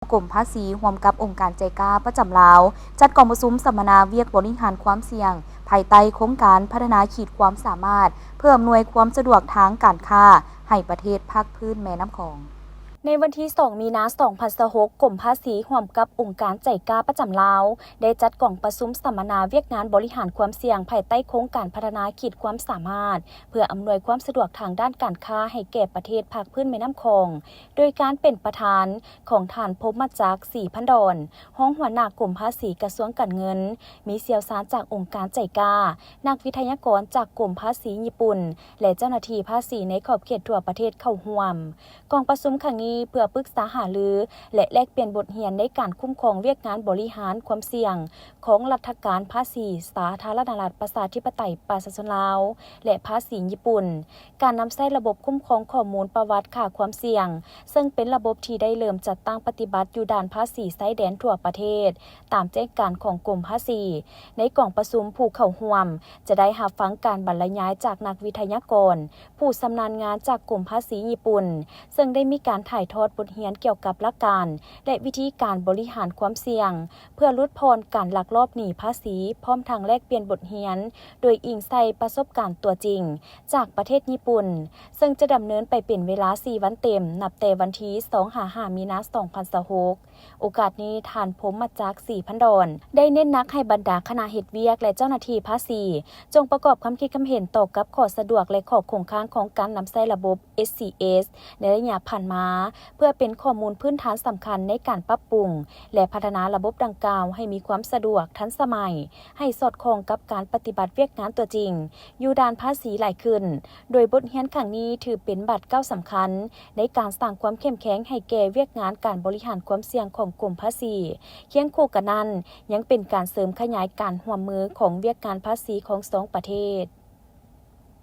ກົມພາສີຮ່ວມກັບອົງການໄຈກາປະຈຳລາວ ຈັດກອງປະຊຸມສຳມະນາວຽກບໍລິຫານຄວາມສ່ຽງ ພາຍໃຕ້ໂຄງການພັດທະນາຂີດຄວາມສາມາດ ເພື່ອອຳນວຍຄວາມສະດວກທາງການຄ້າໃຫ້ປະເທດພາກພື້ນແມ່ນ້ຳຂອງ. ໃນວັນທີສອງ ມີນາ ສອງພັນຊາວຫົກ ກົມພາສີຮ່ວມກັບອົງການໄຈກາປະຈຳລາວ ໄດ້ຈັດກອງປະຊຸມສຳມະນາວຽກງານບໍລິຫານຄວາມສ່ຽງ ພາຍໃຕ້ໂຄງການພັດທະນາຂີດຄວາມສາມາດ ເພື່ອອຳນວຍຄວາມສະດວກທາງດ້ານການຄ້າໃຫ້ແກ່ປະເທດພາກພື້ນແມ່ນ້ຳຂອງ ໂດຍການເປັນປະທານຂອງທ່ານ ພົມມະຈັກ ສີພັນດອນ ຮອງຫົວໜ້າກົມພາສີກະຊວງການເງິນ, ມີຊ່ຽວຊານຈາກອົງການໄຈກາ, ນັກວິທະຍາກອນຈາກກົມພາສີຍີ່ປຸ່ນ ແລະ ເຈົ້າໜ້າທີ່ພາສີໃນຂອບເຂດທົ່ວປະເທດເຂົ້າຮ່ວມ. ກອງປະຊຸມຄັ້ງນີ້ເພື່ອປຶກສາຫາລື ແລະ ແລກປ່ຽນບົດຮຽນໃນການຄຸ້ມຄອງວຽກງານບໍລິຫານຄວາມສ່ຽງຂອງລັດຖະການພາສີສາທາລະນະລັດປະຊາທິປະໄຕປະຊາຊົນລາວ ແລະ ພາສີຍີ່ປຸ່ນ, ການນຳໃຊ້ລະບົບຄຸ້ມຄອງຂໍ້ມູນປະຫວັດຄ່າຄວາມສ່ຽງ, ເຊິ່ງເປັນລະບົບທີ່ໄດ້ເລີ່ມຈັດຕັ້ງປະຕິບັດຢູ່ດ່ານພາສີຊາຍແດນທົ່ວປະເທດ, ຕາມແຈ້ງການຂອງກົມພາສີ. ໃນກອງປະຊຸມ, ຜູ້ເຂົ້າຮ່ວມຈະໄດ້ຮັບຟັງການບັນລະຍາຍຈາກນັກວິທະຍາກອນ, ຜູ້ຊຳນານງານຈາກກົມພາສີຍີ່ປຸ່ນ, ເຊິ່ງໄດ້ມີການຖ່າຍທອດບົດຮຽນກ່ຽວກັບຫຼັກການ ແລະ ວິທີການບໍລິຫານຄວາມສ່ຽງ ເພື່ອຫຼຸດຜ່ອນການລັກລອບໜີພາສີ, ພ້ອມທັງແລກປ່ຽນບົດຮຽນໂດຍອີງໃສ່ປະສົບການຕົວຈິງຈາກປະເທດຍີ່ປຸ່ນ, ເຊິ່ງຈະດຳເນີນໄປເປັນເວລາສີ່ວັນເຕັມ, ນັບແຕ່ວັນທີສອງຫາຫ້າ ມີນາ ສອງພັນຊາວຫົກ. ໂອກາດນີ້, ທ່ານ ພົມມະຈັກ ສີພັນດອນ ໄດ້ເນັ້ນໜັກໃຫ້ບັນດາຄະນະເຮັດວຽກ ແລະ ເຈົ້າໜ້າທີ່ພາສີ ຈົ່ງປະກອບຄຳຄິດຄຳເຫັນຕໍ່ກັບຂໍ້ສະດວກ ແລະ ຂໍ້ຄົງຄ້າງຂອງການນຳໃຊ້ລະບົບ ເອສຊີເອສ ໃນໄລຍະຜ່ານມາ, ເພື່ອເປັນຂໍ້ມູນພື້ນຖານສຳຄັນໃນການປັບປຸງ ແລະ ພັດທະນາລະບົບດັ່ງກ່າວໃຫ້ມີຄວາມສະດວກ, ທັນສະໄໝ, ໃຫ້ສອດຄ່ອງກັບການປະຕິບັດວຽກງານຕົວຈິງຢູ່ດ່ານພາສີຫຼາຍຂຶ້ນ, ໂດຍບົດຮຽນຄັ້ງນີ້ຖືເປັນບາດກ້າວສຳຄັນໃນການສ້າງຄວາມເຂັ້ມແຂງໃຫ້ແກ່ວຽກງານການບໍລິຫານຄວາມສ່ຽງຂອງກົມພາສີ. ຄຽງຄູ່ກັນນັ້ນ, ຍັງເປັນການເສີມຂະຫຍາຍການຮ່ວມມືຂອງວຽກງານພາສີຂອງສອງປະເທດ.